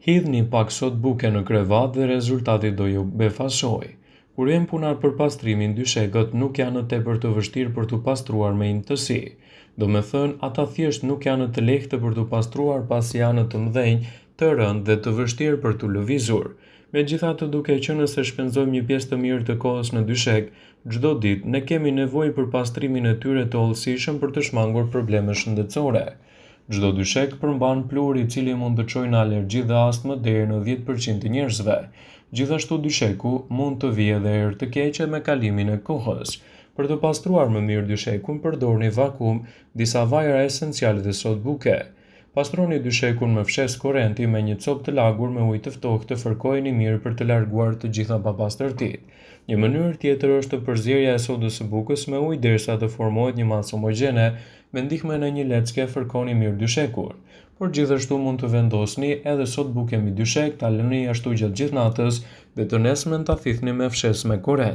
Hidhni pak sodë buke në krevat dhe rezultati do ju befasojë. Kur vjen puna për pastrimin, dyshekët nuk janë tepër të vështirë për t'u pastruar me imtësi. Domethënë, ata thjesht nuk janë të lehtë për t'u pastruar pasi janë të mëdhenj, të rëndë dhe të vështirë për t'u lëvizur. Megjithatë, duke qenë se shpenzojmë një pjesë të mirë të kohës në dyshek, çdo ditë, ne kemi nevojë për pastrimin e tyre të hollësishëm për të shmangur probleme shëndetësore. Çdo dyshek përmban pluhur i cili mund të çojë në alergji dhe astmë deri në 10% të njerëzve. Gjithashtu dysheku mund të vijë edhe erë të keqe me kalimin e kohës. Për të pastruar më mirë dyshekun, përdorni vakum, disa vajra esenciale dhe sodë buke. Pastroni dyshekun me fshesë korrenti me një copë të lagur me ujë të ftohtë fërkojeni mirë për të larguar të gjitha papastërtitë. Një mënyrë tjetër është përzierja e sodës së bukës me ujë derisa të formohet një masë homogjene, me ndihmën e një lecke fërkoni mirë dyshekun. Por gjithashtu mund të vendosni edhe sodë buke mbi dyshek, ta lëni ashtu gjatë gjithë natës dhe të nesërmen ta thithni me fshesë me korrent.